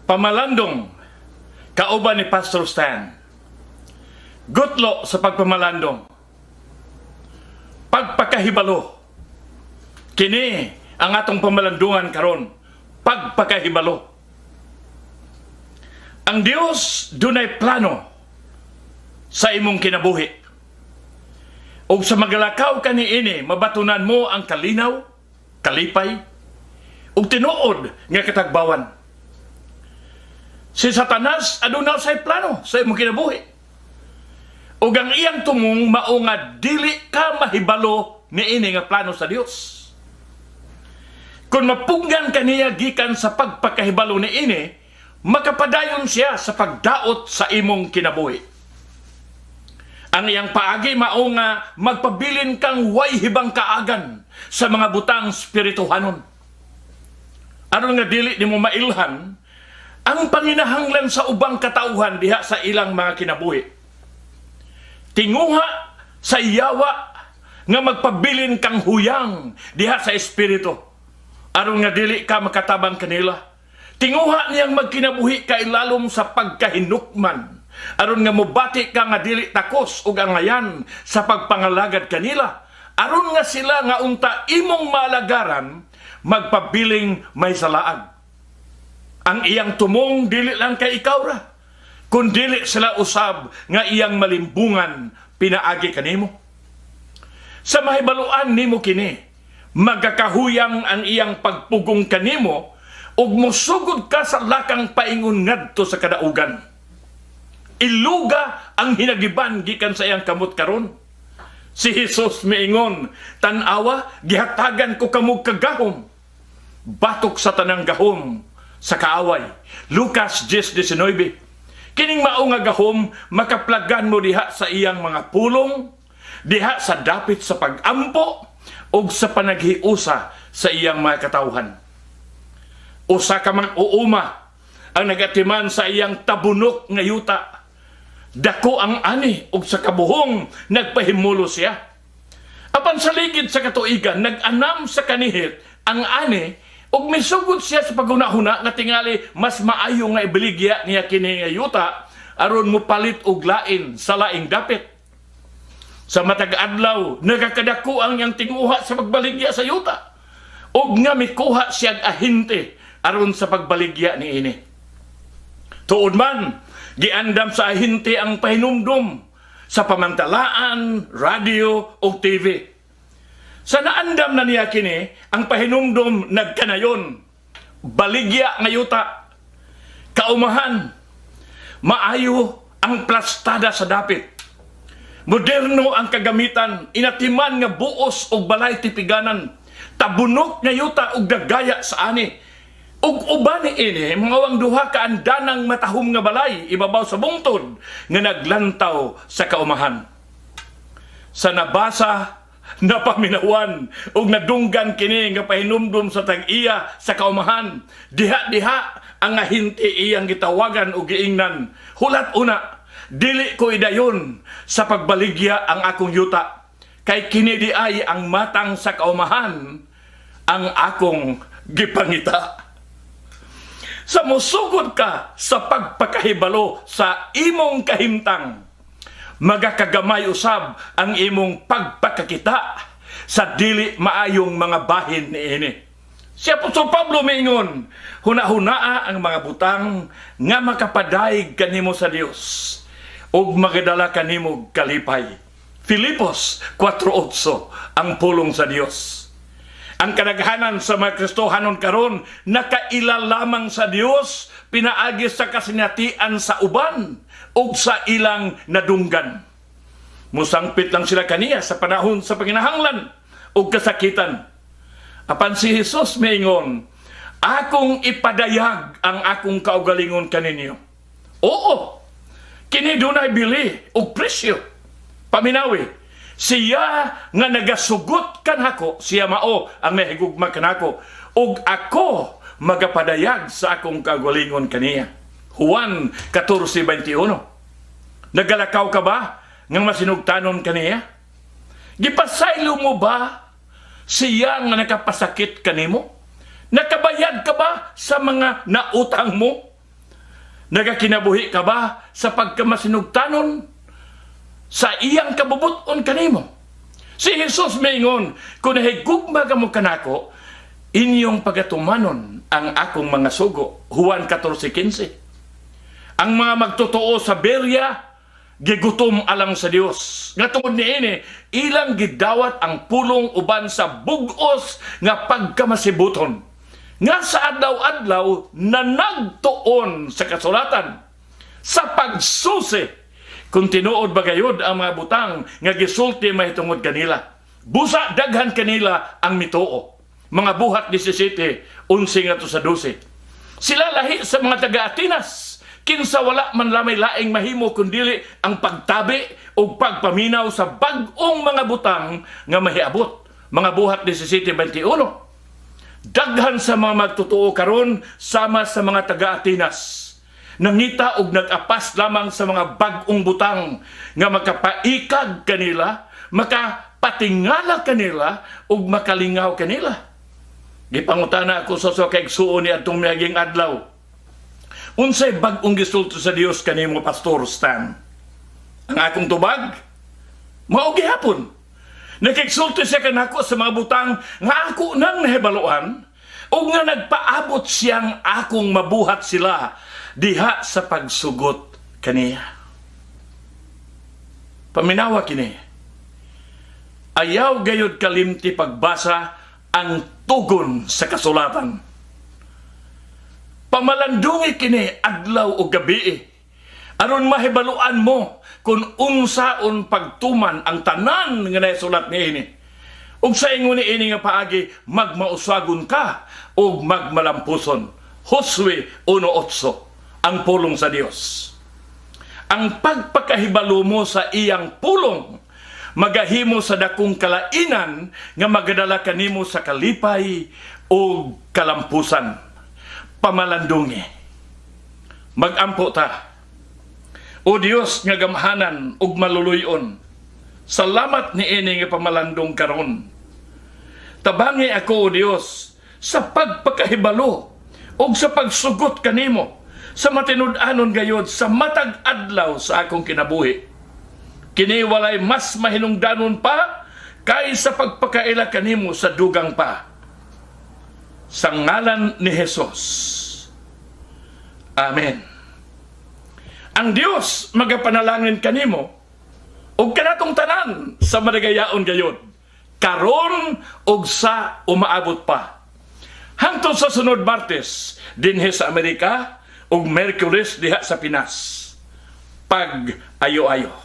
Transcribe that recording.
Pamalandong kauban ni Pastor Stan. Gutlo sa pagpamalandong. Pagpakahibalo. Kini ang atong pamalandungan karon. Pagpakahibalo. Ang Dios dunay plano sa imong kinabuhi. Ug sa magalakaw ka niini, mabatunan mo ang kalinaw, kalipay, ug tinuod nga katagbawan. Si Satanas aduna say plano sa imong kinabuhi. Ug ang iyang tumong mao nga dili ka mahibalo niini nga plano sa Dios. Kung mapunggan kaniya gikan sa pagpakahibalo niini, makapadayon siya sa pagdaot sa imong kinabuhi. Ang iyang paagi mao nga magpabilin kang way hibang kaagan sa mga butang spirituhanon, aron nga dili nimo mailhan ang panginahanglan sa ubang katauhan diha sa ilang mga kinabuhi. Tinguha sa yawa nga magpabilin kang huyang diha sa espiritu, aron nga dili ka makatabang kanila. Tinguha niyang magkinabuhi ka ilalom sa pagkahinukman, aron nga mobati ka nga dili takos ug angayan sa pagpangalagad kanila, aron nga sila nga unta imong maalagaran magpabiling may salaag. Ang iyang tumong dili lang kay ikaw ra, kun dili sila usab nga iyang malimbungan pinaagi kanimo. Sa mahibaluan nimo kini, magakahuyang ang iyang pagpugong kanimo ug mosugod ka sa lakang paingon ngadto sa kadaugan. Iluga ang hinagiban gikan sa iyang kamot karon. Si Jesus miingon, "Tan-awa, gihatagan ko kamo kagahom batok sa tanang gahom sa kaaway." Lucas 10:19. Kining mao nga gahom makaplagan mo diha sa iyang mga pulong, diha sa dapit sa pagampo ug sa panaghiusa sa iyang mga katawhan. Usa ka mag-uuma ang nagatiman sa iyang tabunok nga yuta. Dako ang ani ug sa kabuhong nagpahimulo siya. Apan sa ligid sa katuigan, nag-anam sa kanihit ang ani ug misugod siya sa paghuna-huna nga tingali mas maayo nga ibaligya niya kini nga yuta aron mopalit og lain sa laing dapit. Sa matag adlaw, nagakadako ang iyang tinguha sa pagbaligya sa yuta ug nga mikuha siya ahente aron sa pagbaligya niini. Tuod man, giandam sa ahente ang pahinumdum sa pamantalaan, radyo ug TV. Sa naandam na niya kini, ang pahinumdum nagkanayon. Baligya nga yuta. Kaumahan. Maayo ang plastada sa dapit. Moderno ang kagamitan, inatiman nga buos og balay tipiganan. Tabunok nga yuta ug dagaya sa ani. Ug uban niini, mao ang duha ka andanang matahom nga balay ibabaw sa bungtod nga naglantaw sa kaumahan. Sa nabasa, napaminawan ug nadunggan kini nga pahinumdum sa tag-iya sa kaumahan. Diha-diha ang ahente iyang gitawagan ug giingnan, "Hulat una, dili ko idayon sa pagbaligya ang akong yuta kay kini diay ang matang sa kaumahan ang akong gipangita." Sa musugod ka sa pagpakahibalo sa imong kahimtang, magakagamay usab ang imong pagpakakita sa dili maayong mga bahin niini. Si Apostol Pablo miingon, "Huna-hunaa ang mga butang nga makapadayeg kanimo sa Dios ug magadala kanimo kalipay." Filipos 4:8 ang pulong sa Dios. Ang kadaghanan sa mga Kristohanon karon nakaila lamang sa Dios pinaagi sa kasinatian sa uban ug sa ilang nadunggan. Musangpit lang sila kaniya sa panahon sa panginahanglan ug kasakitan. Apan si Jesus miingon, "Akong ipadayag ang akong kaugalingon kaninyo." Oo, kini dunay bili ug presyo. Paminawi, siya nga nagasugot kanako, siya mao ang nahigugma kanako, ug ako magapadayag sa akong kaugalingon kaniya. Juan 14:21. Nagalakaw ka ba nga masinugtanon kaniya? Gipasaylo mo ba siya nga nakapasakit kanimo? Nakabayad ka ba sa mga nautang mo? Nagakinabuhi ka ba sa pagkamasinugtanon sa iyang kabubuton kanimo? Si Jesus miingon, "Kung nahigugma kamo kanako, inyong pagatumanon ang akong mga sugo." Juan 14:15. Ang mga magtotoo sa Berea gigutom alang sa Dios. Nga tungod niini, ilang gidawat ang pulong uban sa bugos nga pagkamasibuton. Nga sa adlaw-adlaw na nagtuon sa kasulatan sa pagsusi kung tinuod ba gayud ang mga butang nga gisulti mahitungod kanila. Busa daghan kanila ang mituo. Mga Buhat 17, 11 ngadto sa 12. Sila lahi sa mga taga-Atenas, kinsa wala man lamay laing mahimo kundili ang pagtabi o pagpaminaw sa bag-ong mga butang nga mahiabot. Mga Buhat 17:21. Daghan sa mga magtotoo karon sama sa mga taga-Atenas. Nangita og nag-apas lamang sa mga bag-ong butang nga makapaikag kanila, makapatingala kanila ug makalingaw kanila. Gipangutana ako sa usa ka igsuon ni adtong miaging adlaw. "Unsay bag-ong gisulti sa Dios kanimo, Pastor Stan?" Ang akong tubag, mao gihapon. Nakigsulti siya kanako sa mga butang nga ako nang nahibaluan o nga nagpaabot siyang akong mabuhat sila diha sa pagsugot kaniya. Paminawa kini. Ayaw gayod kalimti pagbasa ang tugon sa kasulatan. Pamalandungi kini adlaw o gabi aron mahibaluan mo kung unsaon pagtuman ang tanan nga naisulat niini. Ug sa ingon niini nga paagi, magmausagon ka ug magmalampuson. Josue 1:8, ang pulong sa Dios. Ang pagpakahibalo mo sa iyang pulong magahimo sa dakong kalainan nga magadala kanimo sa kalipay o kalampusan. Pamalandungi. Magampo ta. O Dios nga gamhanan ug maluluyon, salamat niini nga pamalandong karon. Tabangi ako, O Dios, sa pagpakahibalo ug sa pagsugot kanimo sa matinud-anon gayod sa matag adlaw sa akong kinabuhi. Kini walay mas mahinungdanon pa kaysa pagpakaila kanimo sa dugang pa. Sa ngalan ni Jesus. Amen. Ang Dios magapanalangin kanimo ug kanatong tanan sa madagayaon gayod karon ug sa umaabot pa. Hangtod sa sunod Martes dinhi sa Amerika ug Miyerkules diha sa Pinas. Pag ayo-ayo.